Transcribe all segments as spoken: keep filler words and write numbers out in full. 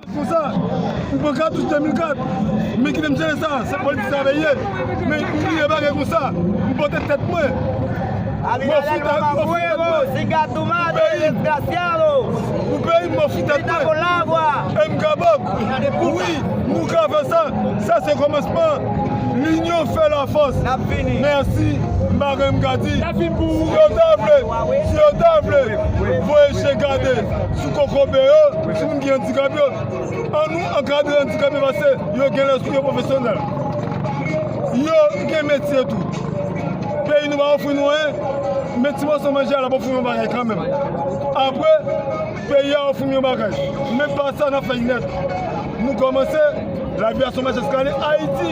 Konsa, ou pran katouch de mil kat. Men kite m jere sa, se politik sa ye. Men ou bliye bagay konsa, ou pote tèt mwen. Mwen fout ak, mwen fout tèt mwen. Pou peyi m, mwen fout tèt mwen. M kapab. Wi, nou ka fè sa. Sa se kòmansman. Linyon fè lafòs. Mèsi, m pa gen m ka di. Si yo ta vle, si yo ta vle voye je gade sou kokobe yo, sou moun ki andikape yo, an nou ankadre andikape paske yo gen lespri, yo pwofesyonèl. Yo gen metye tou. Peyi nou pa ofri nou anyen, men ti mòso manje a l ap ofri nou yon bagay kanmenm. Apre, peyi a ofri m yon bagay. Men pa sa n ap fè l nèt. Nou kòmanse, lavi a se yon mach eskalye. Ayiti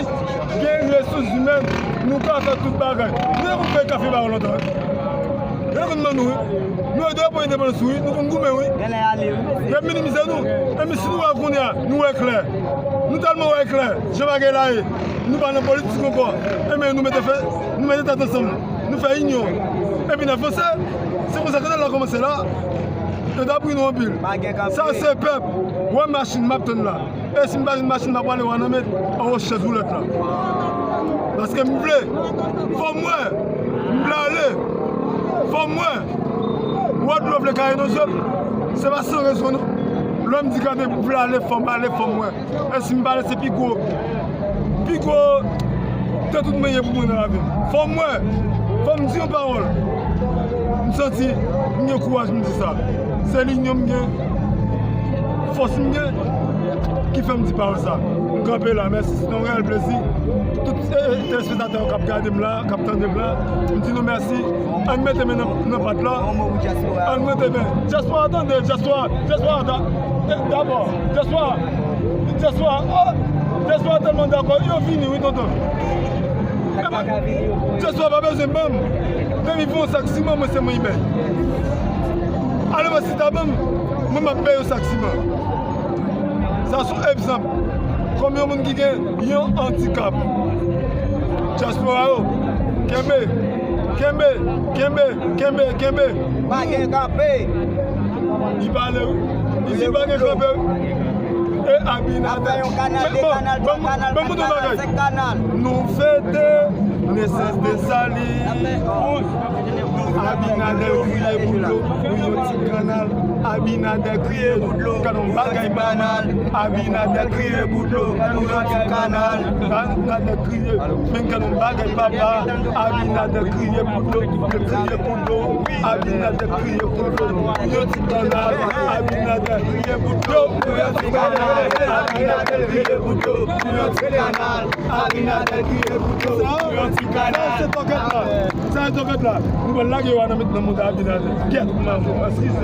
gen resous imèn, nou ka fè tout bagay. Nou te konn fè kafe ba yo lontan, wi. Yo te konn ban nou, wi. Nou ede yo pran endepandans, wi. Nou konn goumen, wi. Yo ap minimize nou. Enben, si nou wè kounye a, nou wè klè. Nou tèlman wè klè, jan bagay la ye. Nou pa nan politik ankò. Enben, nou mete fè, nou mete tèt ansanm. Nou fè inyon. Epi n avanse. Se konsa kanal la kòmanse la. Yo t ap ri nou anpil. Sa se pèp. Wè machin m ap tann la. E si m pa jwenn machin, m ap prale Wanament anwo chèz woulèt la. Paske m vle. Fò m wè. M vle ale. Fò m wè. Wòd lò vle kaye nan je m. Se pa san rezon non. Lè m di gade m vle ale, fò m ale, fò m wè. E si m pale, se pi gwo, pi gwo de tout manye pou mwen nan lavi m. Fò m wè, fò m di yon pawòl. M santi m gen kouraj pou m di sa. Se linyon m gen, fòs m gen, ki fè m di pawòl sa. M kanpe la, mèsi. Se yon reyèl plezi. Tout, eh, eh, telespektatè yo k ap gade m la, k ap tande m la, m di nou mèsi. Ann mete men nan, nan pat la. Ann mete men. Dyaspora, tande, dyaspora. Dyaspora, da-, eh, dabò, dyaspora, dyaspora, oh, dyaspora tèlman dakò, yo vini, wi, tonton. Epa, dyaspora pa bezwen ban m. Depi pou yon sak siman, mwen se mwen ki bay. Ale mwen si ta ban m, mwen m ap bay yon sak siman. Sa se yon egzanp. Kòm yon moun ki gen yon andikap. Dyaspora yo, kenbe, kenbe, kenbe, kenbe, kenbe. Pa gen kanpe. Li pale, wi. Li di pa gen kanpe, wi. E Abinader. Ap fè yon kanal, de kanal, twa kanal, kat kanal, senk kanal. Nou fete nesans Desalin. Abinader kriye pou dlo, pou yon ti kanal. Abinader kriye pou dlo, kanal bagay banal. Abinader kriye pou dlo, pou yon ti kanal. Abinader kriye, men kanal bagay papa. Abinader kriye pou dlo, kriye pou dlo. Abinader kriye pou dlo, pou yon ti kanal. Abinader kriye pou dlo, pou yon ti kanal. Abinader kriye pou dlo, pou yon ti kanal. Abinader kriye pou dlo, pou yon ti kanal. Sa se tòkèt la. Sa se tòkèt la. Nou pral lage yo a nan, nan mouda Abinader. Gèt, manman, eskize.